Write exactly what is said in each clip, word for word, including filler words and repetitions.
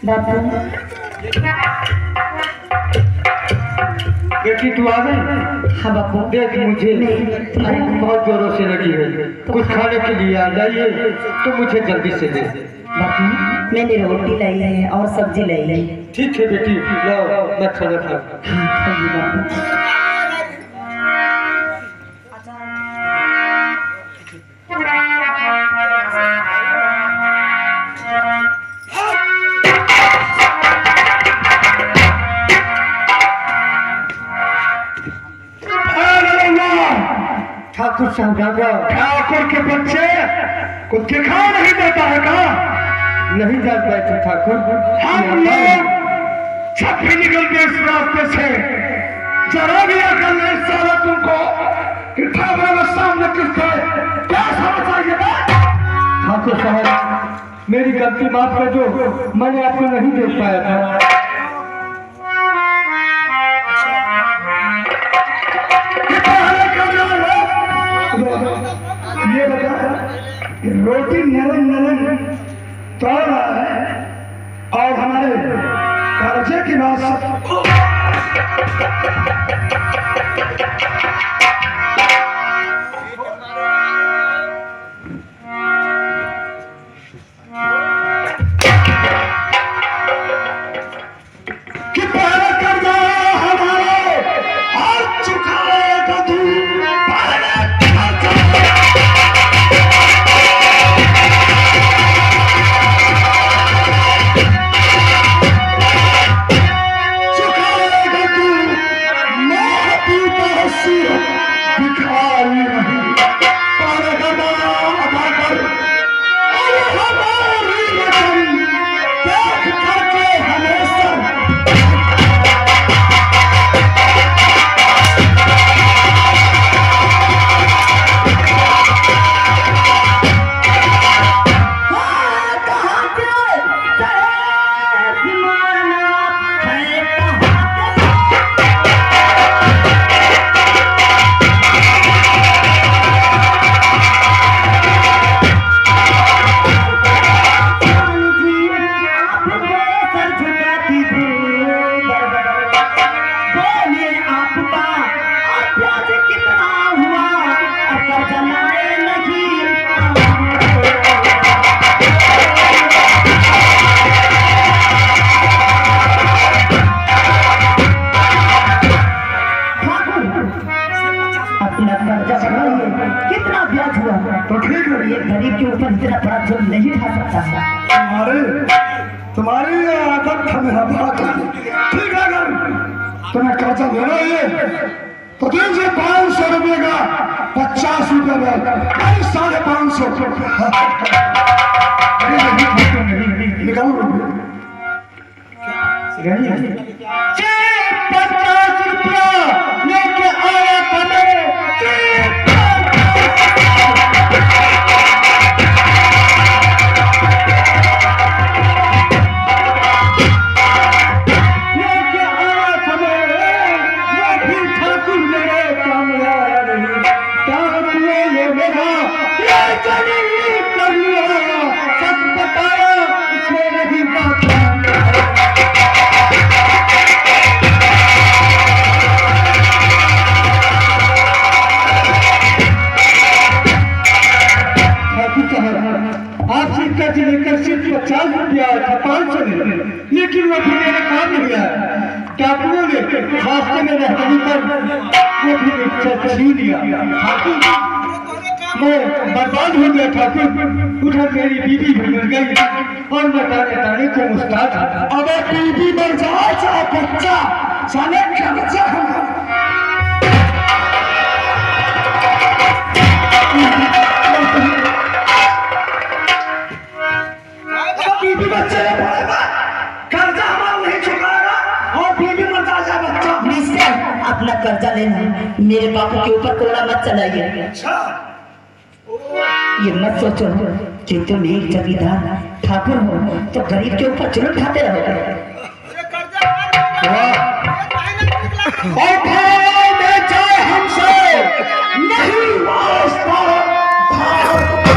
बापू। बेटी, तू आ गई? हाँ बापू। देख, मुझे नहीं। भूख बहुत जोरों से लगी है, कुछ खाने के लिए आ जाइए, तो मुझे जल्दी से दे। बापू, मैंने रोटी लाई है और सब्जी लाई है। ठीक है बेटी, लाओ, मैं खाना खाऊं। हाँ, खाइए बापू। अरे वाह! ठाकुर साहब, राजा। ठाकुर के बच्चे को दिखा नहीं देता है क्या? नहीं जान पाए थे ठाकुर। हम लोग जब भी निकलते इस रास्ते से, जरा भी अकल नहीं साला तुमको कि ठाकुर के सामने किससे क्या समझ आइए बे? ठाकुर साहब, मेरी गलती माफ कर दो, मैंने आपको नहीं देख पाया था। ये बता कि रोटी नरम नरम तल रहा है और हमारे कलेजे की बात सब कि पहले कर्जा हमारा और चुकाएगा तू, पहले कर्जा। चुकाएगा तू, मैं पीता हूँ, भिखारी नहीं। पहले कर्जा अदा कर। अरे हमारी रकम देख करके हमेशा अपना कर्जा बढ़ाइए, कितना ब्याज हुआ? तो ठीक है। ये गरीब के ऊपर इतना बड़ा जुल्म नहीं उठा सकता है। तुम्हारे, तुम्हारी ये आदत हमें हटा कर, ठीक है, अगर तुम्हें कर्जा लेना है तो दीजिए पाँच सौ रुपये का पचास रुपये ब्याज, अरे साढ़े पाँच सौ। अरे नहीं, नहीं, नहीं, नहीं, निकालो रुपये। पचास रुपया लेके आया था मैं। लेके आया था मैं, लेकिन ठाकुर मेरे काम आया नहीं। क्या हुआ ये मेरा, ये जलील कर लिया, सच बताया, इसमें नहीं बात। ठाकुर साहब, आपसे कर्ज लेकर सिर्फ पचास रुपया आया था, पाँच सौ नहीं, लेकिन वो भी मेरे काम नहीं आया। डाकुओं ने रास्ते में रहने पर वो भी मुझसे छीन लिया। ठाकुर, मैं बर्बाद हो गया ठाकुर, उधर मेरी बीवी भी मर गई और मैं ताने ताने को मुस्ताद हूँ। अबे बीवी मर जाए चाहे बच्चा, साले कर्जा हम अब बीवी बच्चे रे पड़ेगा, कर्जा हमारा नहीं चुकाएगा और बीवी मर जाए चाहे बच्चा। मिस्टर, अपना कर्जा लेना, मेरे बापू के ऊपर कोड़ा मत चलाइए। अच्छा। ये मत सोचो कि तुम एक जमींदार ठाकुर हो तो गरीब के ऊपर जुल्म ढाते रहोगे। वाह। और भाई, मैं चाहे हमसे नहीं वास्ता, भारत में।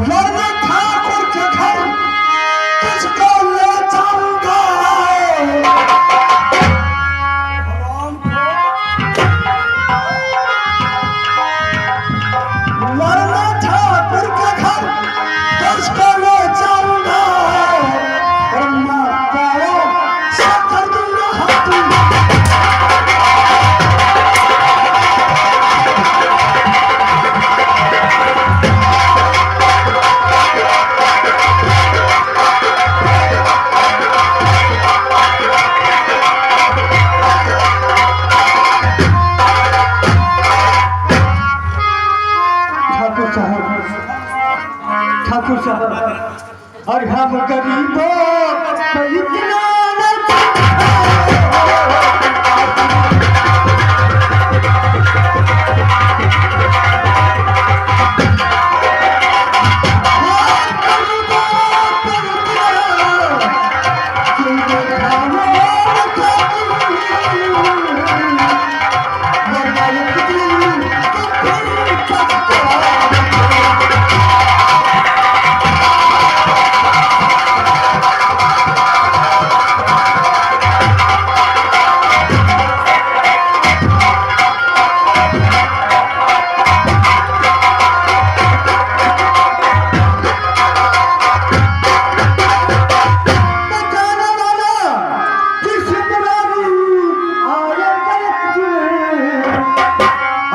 वरना ठाकुर के घर तुझको ले जाऊंगा। वरना ठाकुर के घर तुझको ले जाऊंगा। ब्रह्मा पाओ से कर दूंगा हाथ। ठाकुर साहब, ठाकुर साहब, और हम गरीबों को इतना न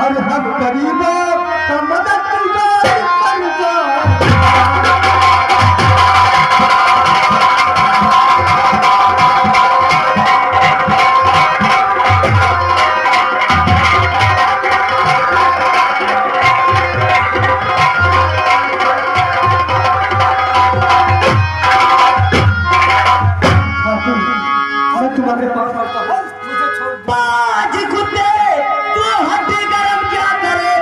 अरे हम गरीबों का मदद कर दो। ठाकुर, मैं तुम्हारे पास आता हूँ। बाज कुत्ते, तू हड्डी गरम क्या करे?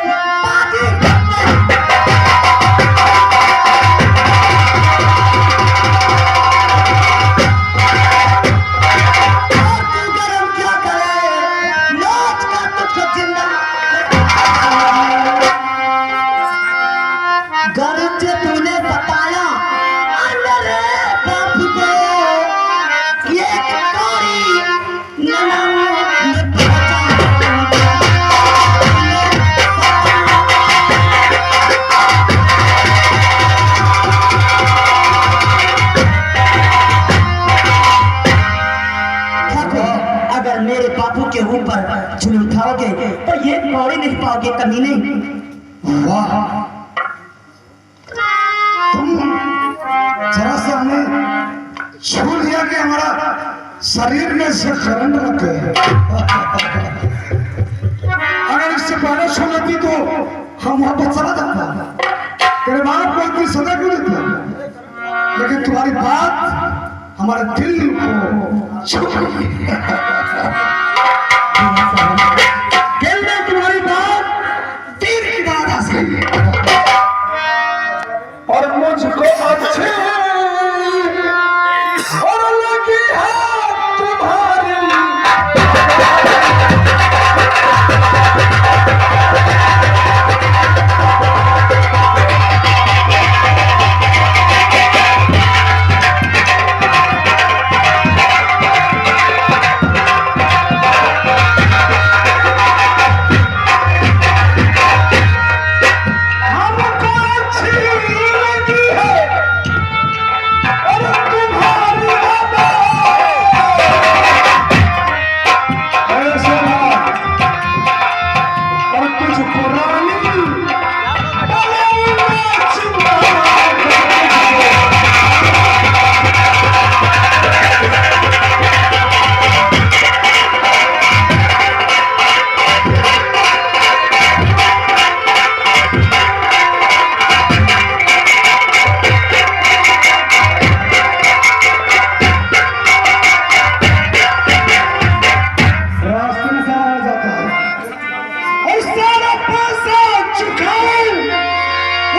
बाजी कुत्ते। और तू गरम क्या करे? नाच का तुझको जिंदा। गरज तूने बताया, अंदर बाप को ये कोरी अगर मेरे बाबू के ऊपर जुल्म उठाओगे तो ये पौड़ी नहीं पाओगे कमीने। वाह, तुम जरा सा हमें छू लिया कि हमारा शरीर में से करंट लग गया। अगर इससे पहले छू लेती तो हम वहां पर चला जाता। तेरे बाप को इतनी सजा क्यों देते? लेकिन तुम्हारी बात हमारे दिल को छू गई। दिल में तुम्हारी बात तीर की तरह धंस गई। और मुझको अच्छी और लगी है तुम्हारी।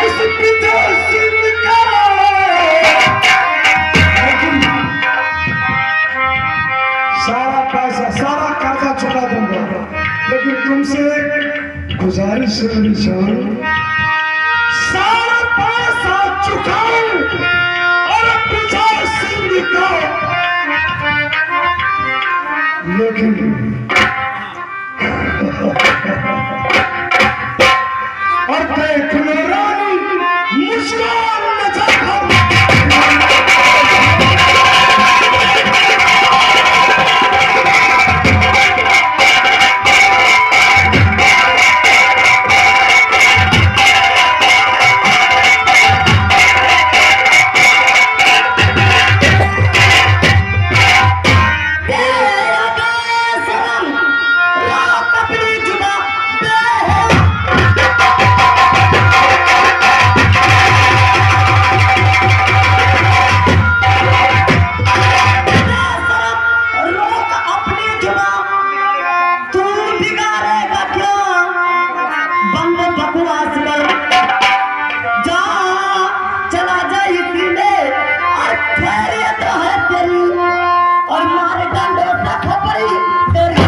उस विजय सिंह का। लेकिन सारा पैसा, सारा कर्जा चुका दूंगा, लेकिन तुमसे गुजारिश है मेरी जान, सारा पैसा चुकाओ और विजय सिंह का। लेकिन और देख लो रानी, मुस्कान न जाकर। रोक अपनी जुबान, तू बिगाड़ेगा क्या? बंद बकवास कर, जा, चला जा इसी में, और खैरियत है तेरी, और मार डांडे से खोपड़ी तेरी।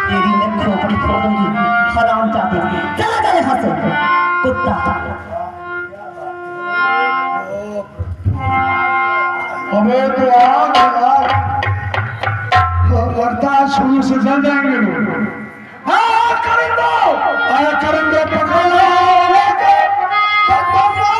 तेरी मैं खोपड़ी फोड़ दूंगी, हरामजादे। चला जा यहाँ से, कुत्ता। अबे तो आग, आग। लगता है शुरू से जल जाएंगे लोग। हाँ, हाँ, करें दो। अरे करें दो, पकड़ लो, लेके, पकड़ लो।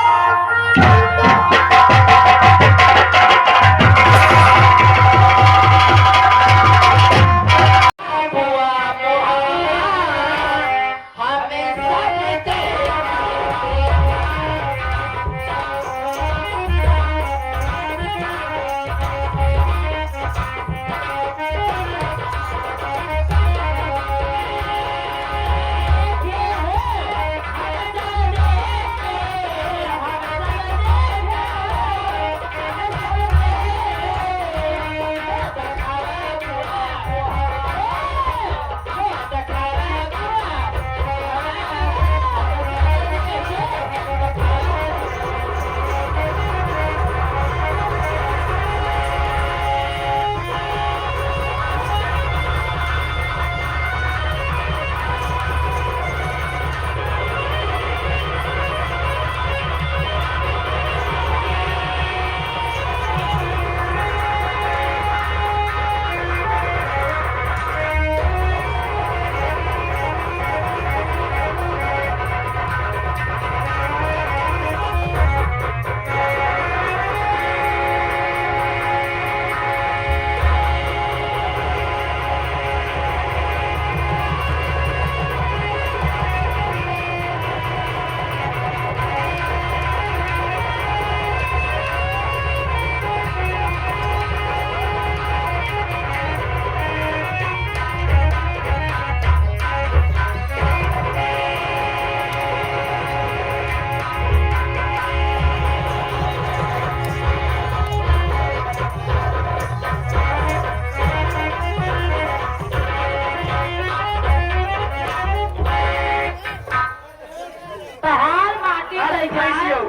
तहार माटी अरे लइका। कैसी हो?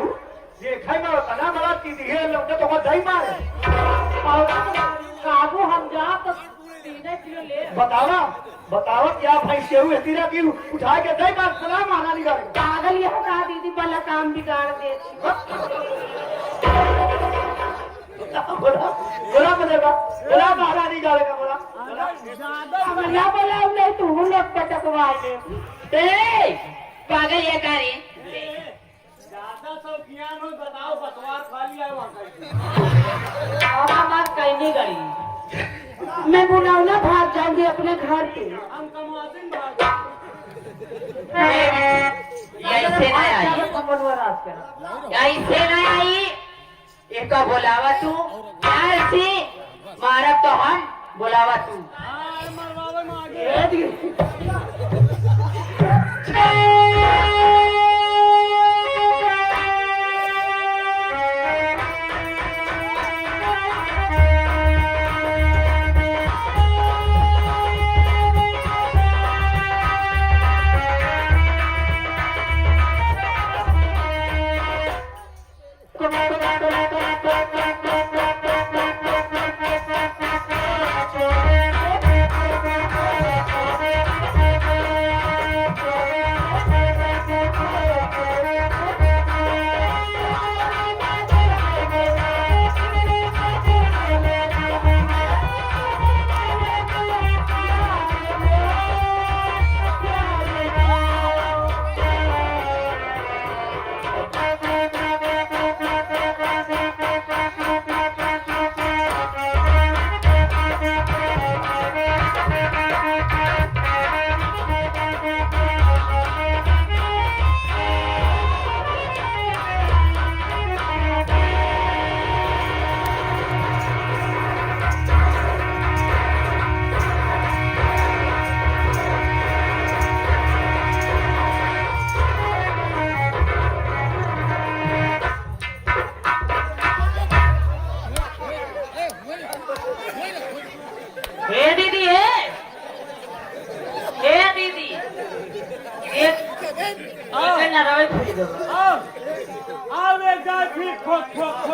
ये खाई में उतना बड़ा की दी है, लोग तो बहुत दही मारे। और काबू हम जा तो तीन किलो ले। बतावा, बतावा क्या भैंस के हुए तेरा की उठा के दही मार, सलाम महारानी का। पागल ये हो का दीदी, बला काम बिगाड़ दे। बोला, बोला, बोला, बोला, बोला, महारानी का, बोला, बोला। हम ना बोला, नहीं तू लोग पटकवा ले। ए, पागल ये का रे? ज्यादा शौकियान हो, बताओ, बकवास वाली है वहाँ का। बाबा बात कहने गई। मैं बुलाऊं ना, भाग जाऊंगी अपने घर पे। हम कमवासिन भाग। ये ऐसे नहीं आई। चलो, कमलवा राज का। ऐसे नहीं आई। एका बोलावा तू, प्यार से मारब तो हम बोलावा तू।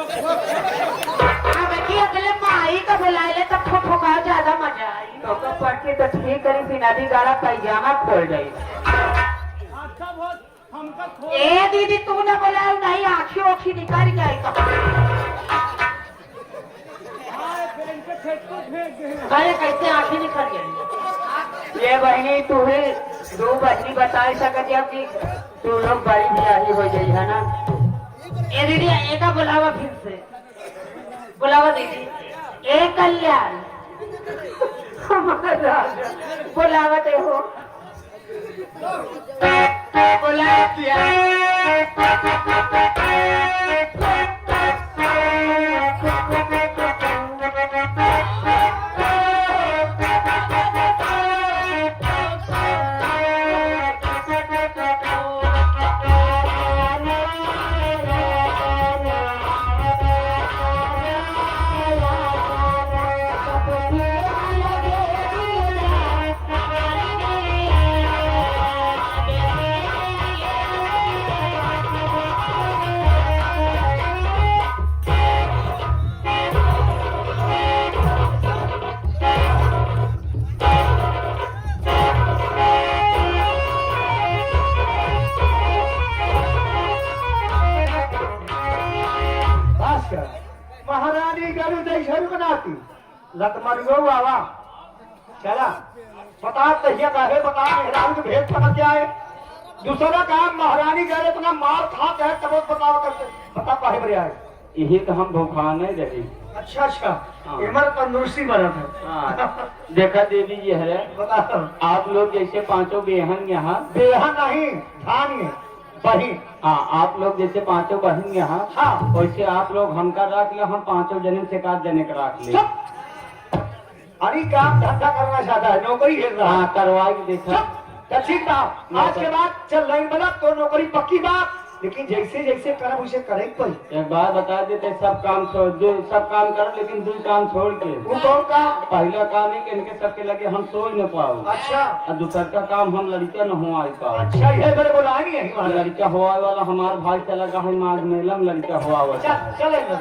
अब की अगले माई का बुलाए ले तब फुफुका ज्यादा मजा आई। तो का पढ़ के तो ठीक करी, फिर नदी गारा पैजामा खोल जाई। अच्छा बहुत हमका खोल ए दीदी, तू ना बोलाओ, नहीं आँखी ओखी निकल जाए तो। हाय, बहन के फेंक को फेंक दे। अरे, कैसे आँखी निकल गई? ये बहनी, तू ही दो बहनी बताई सकत है कि तू लोग बड़ी बियाही हो गई है ना? ए दीदी, एका बुलावा फिर से। बुलावा दीदी। ए कल्याण। हमारा राजा। बुलावा दे हो। बस कर। महारानी गरु जैसन बनाती। लत मरुआ आवा। चला। बता तहिया काहे बता मेहरारू के भेद पकड़ के आए। दूसरा काम महारानी गरु इतना मार खात है तब बतावा करते। बता काहे बरे आए। यही तो हम भूखा नहीं रही। अच्छा, अच्छा। हाँ। एमर तंदुरुस्ती बनत है। हाँ। देखा देवी जी है। बता। आप लोग जैसे पांचों बेहन यहाँ। बेहन नहीं, धान है। बहिन। हाँ, आप लोग जैसे पांचों बहिन यहाँ, हाँ। वैसे आप लोग हमका रख लो, हम पांचों जने से एक आध जने के रख ले। चुप। अरे काम धंधा करना चाहता है, नौकरी हेर रहा है। हाँ, करवाई के देखा। चुप। तो ठीक बा, आज नौकरी। के बाद चल रही मतलब तो नौकरी पक्की बा, लेकिन जैसे जैसे करब उसे करे के पड़ी। एक बात बता देते, सब काम छोड़ दे, सब काम कर, लेकिन दो काम छोड़ के। वो कौन काम? पहला काम है कि इनके सबके लगे हम सोई न पाओ। अच्छा। और दूसर का काम हम लड़का न हो आई पाओ। अच्छा, ये बड़े बोला नहीं है हमारा। लड़का होआवे वाला हमार भाई चला गया है, माघ मेला में लड़का होआवे वाला चल, है। चले ना।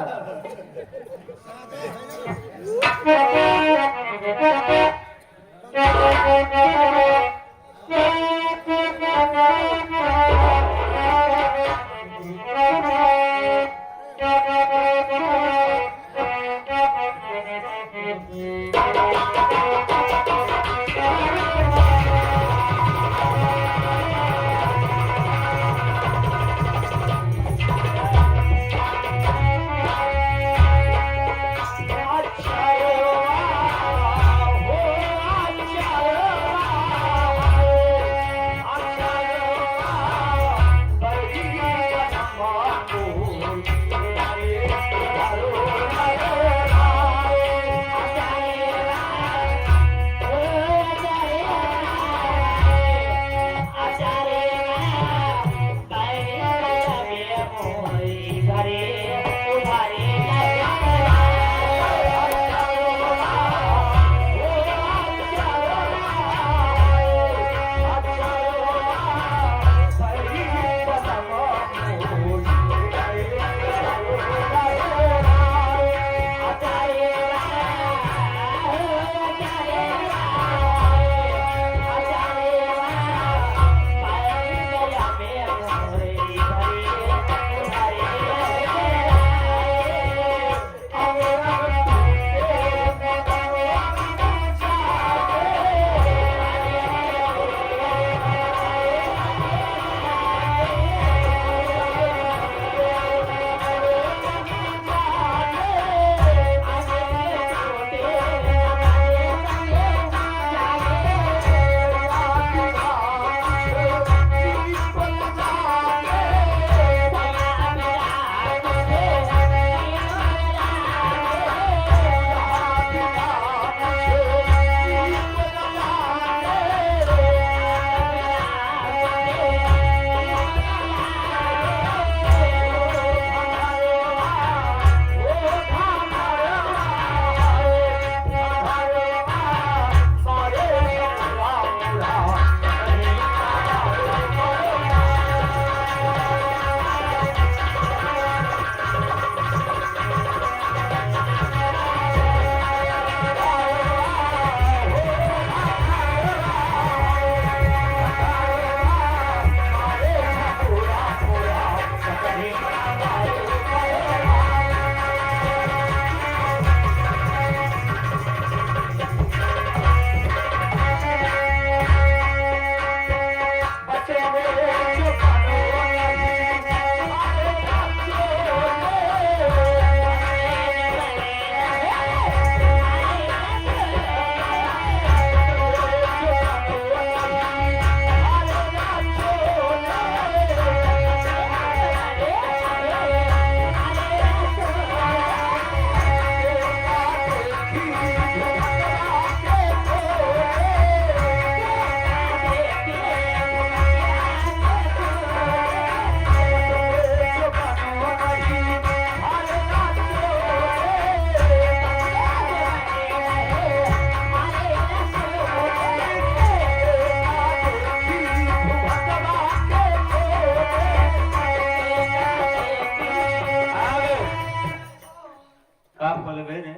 बोलबे ने।